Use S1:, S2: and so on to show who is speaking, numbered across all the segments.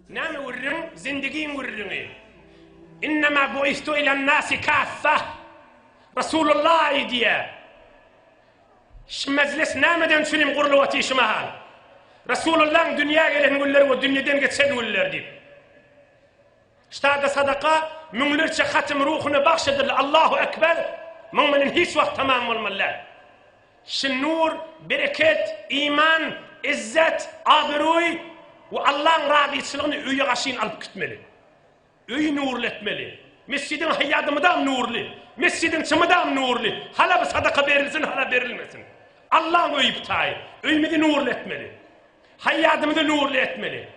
S1: Näme gürrüň? Zindigiň gürrüňi. Innema buistu ilen nasi kaffa. Rasulullah aýdýar. Şu mejlis nämeden üçin gurlup otyr şu mahal? Rasulullahyň dünýä gelen günleri we dünýeden geçen günleri diýip. Ştada sadaka müňlerçe hatym ruhuna bagş edildi. Allahu ekber. Muň bilen hiç wagt tamam bolmaly däl. Şu nur, bereket, iman, izzet, abyroý we Allaň razyçylygyny öýe gaşyn alyp gitmeli. Öýi nurly etmeli. Mesjidiň haýýady mydam nurly. Mesjidiň çy mydam nurly. Hala bir sadaka berilsin, hala berilmesin. Allaň öýi bu taýy. Öýümizi nurly etmeli. Haýýadymyzy nurly etmeli.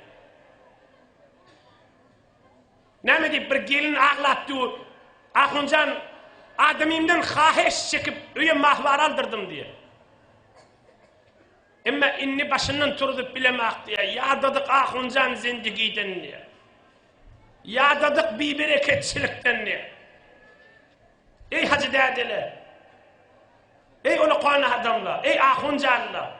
S1: Näme diýip bir gelin aglap dur. Ahunjan adamymdan haheş çekip öýe mahwara aldyrdym diýýär. Emma indi başyndan turzup bilemak diýýär. Ýadadyk ahunjan zendigiden diýýär. Ýadadyk bibereketçilikden diýýär. Eý hajy dädeler! Eý olakan adamlar! Eý ahunjanlar!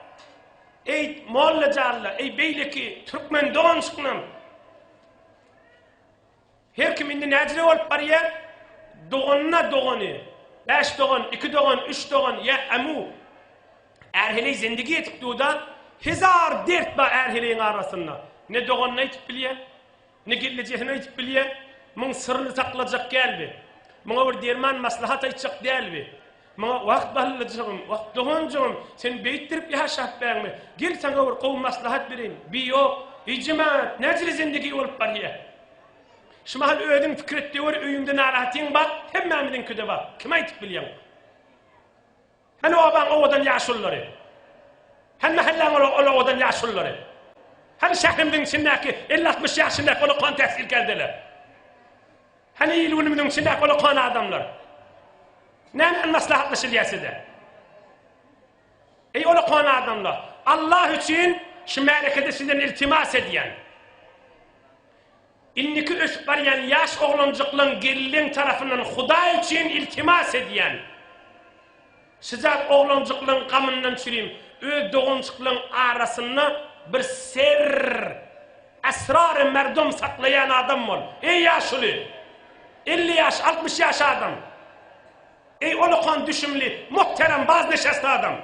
S1: Eý mollajanlar! Eý beýleki türkmen doganjyklarym! Her kim indi näjile bolup barýar? Doganyna dogany, bäş dogan, iki dogan, üç dogan, ýa amu. Är-heleý zendigi ýetip dur-da, hezar dert bar är-heleýiň arasynda. Ne doganyna aýtyp bilýär, Ne gelnejesine aýdyp bilýä, muň syryny saklajak dälbi? Muňa bir derman maslahat aýtjak dälbi? Muňa wah ballyjygym, wah doganjygym, sen beýtdirip ýaşap bäňmi? Gel saňa bir gowy maslahat bereýin. Bi ýok. Eý jemagat, näjele zendigi bolup barýa? Şu mahal özüň pikir et-de gör, öýüňde narahatyň bar, hemmämiziňkide bar. Kime aýdyp bilýäň? Hany obaň owadan ýaşululary? Hany mähelläň ol owadan ýaşululary? Hany şährimiziň içindäki elli-altmyş ýaşyndaky olakan täsilkerdeler? Hany il-günümiziň içindäki olakan adamlar? Nämäni maslahatlaşylýar size? Eý olakan adamlar, Allah üçin şu märekede sizden iltimas edýän. Indiki ösüp barýan ýaş oglanjyklaň gelleň tarapyndan Hudaý üçin iltimas edýän. Şyjak oglanjyklaň gamyndan çürim öz doganjyklaň arasynda bir ser esrary merdum saklaýan adam bol. Eý ýaşuly! 50 ýaş, 60 ýaş adam. Eý olakan düşümli, muhterem bazneşest adam.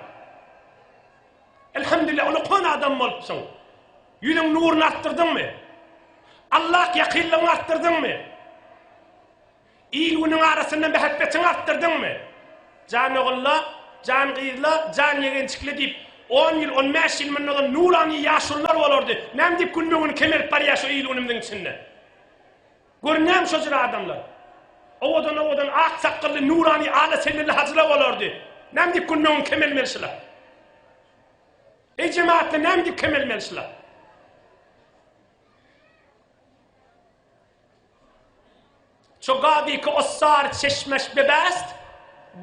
S1: Elhamdülillah ulakan adam bolupsyň. Ýüzüň nuruny artdyrdyňmy? Allah ýakynlygyňy artdyrdyňmy? Il günüň arasynda mähebbetiňi artdyrdyňmy? Jan ogulla, jan gyzla, jan ýegençikli diýip, on ýyl, on bäş ýyl mundan ozal nurany ýaşulular bolardy. Näme diýip günbe-gün kemelip barýar şu il günümiziň içinde? Görünýärmi şo jür adamlar? Owadan-owadan ak sakgally, nurany ala selleli hajylar bolardy. Näme diýip günbe-gün kemelmeli şular? Eý jemaatlar näme diýip kemelmeli şular? Ço gabi ki ossar çeşmeş bebest,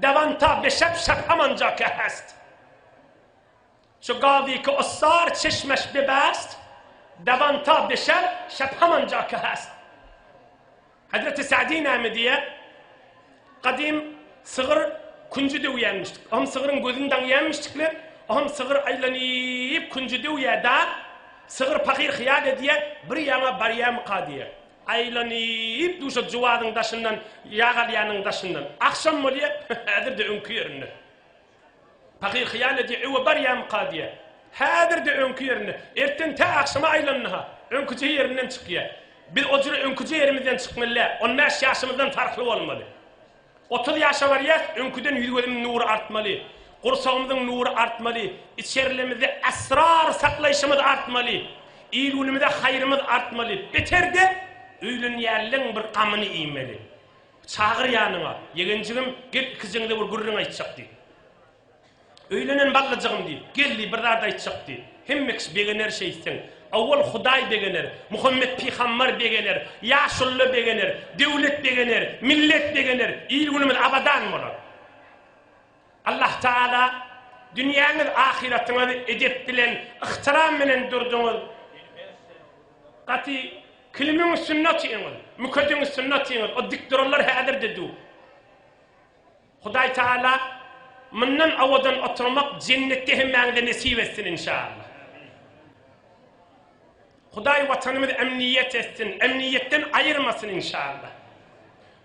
S1: Devanta beşep şep hamanca ke hest. Ço gavi ki ossar çeşmeş bebest, Devanta beşep şep hamanca ke hest. Hezreti Sa'di näme diýýär? Gadym sygyr künji döwýänmişdik. Ohm sygryň gözüni daňýanmişdikler. Ohm sygyr aýlanyp künji döwýär da, sygyr pahyr hyýal edýär, bir ýaňa barýamyka diýýär. Aýlanyp duşa juwazyň daşyndan, ýag alýanyň daşyndan. Agşam bolýar, häzir-de öňki ýerinde. Pahyr hyýal edýär, öwe barýamyka diýýär. Häzir-de öňki ýerinde. Ertden tä agşama aýlandy-ha, öňküje ýerinden çykýar. Biz o jüre öňküje ýerimizden çykmaly däl. On bäş ýaşymyzdan farkly bolmaly. 30 ýaşa barýas, öňküden ýüz-gözümiziň nury artmaly. Gursagymyzyň nury artmaly. Içerilemizde esrar saklaýşymyz artmaly. Il-günümize haýrymyz artmaly. Beter-de, öýlenýänleň bir gamyny iýmeli. Çagyr ýanyňa, ýegenjigim, gel ikijiňize bir gürrüň aýtjak diý. Öýlenen ballyjygym diý, gel diý, bir zat aýtjak diý. Hemme kişi begener şeýtseň. Owwal Hudaý begener, Muhammet pygambar begener, ýaşuly begener, döwlet begener, millet begener, il-günümiz abadan bolar. Allah Taala dünýäňiz ahyratyňyzy edep bilen, yhtyram bilen durduňyz. Gaty kilimiň üstünde otyňyz, mükediň üstünde otyňyz, o dik duranlar häzir-de dur. Hudaý Taala mundan owadan oturmak jennetde hemmäňize nesip etsin inşallah. Hudaý watanymyzy emniýet etsin, emniýetden aýyrmasyn inşallah.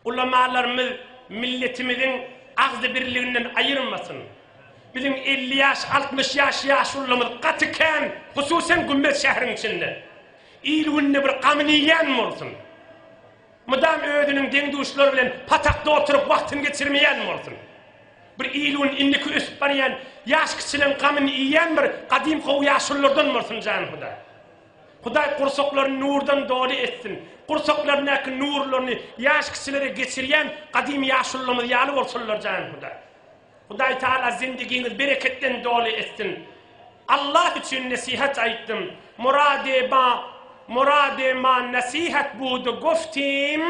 S1: Ulamalarymyz milletimiziň agzybirliginden aýyrmasyn. Biziň 50 ýaş, 60 ýaş ýaşulularymyz gaty kän, hususan Gümmez şäheriň içinde. Il-günde bir gamyny iýen bolsun. Mydam özüniň deň-duşlary bilen patakda oturyp wagtyny geçirmeýän bolsun. Bir il-gün indiki ösüp barýan ýaş kiçileň gamyny iýýän bir gadym gowy ýaşululardan bolsun jan Hudaý. Hudaý gursaklaryny nurdan doly etsin. Gursaklaryndaky nurlaryny ýaş kiçilere geçirýän gadym ýaşulularymyz ýaly bolsunlar jan Hudaý. Hudaý Taala zindigiňizi bereketden doly etsin. Allah üçin nesihat aýtdym. Murady ma Murady ma nesihat budy goftim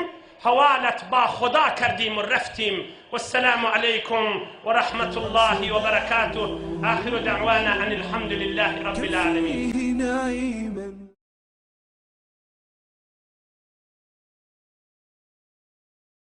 S1: hawalat ba Huda kerdim u reftim. Wessalamu aleýkum we rahmetullahi we berekatuh. Ahiru da'wana anilhamdulillahi rabbil alemin.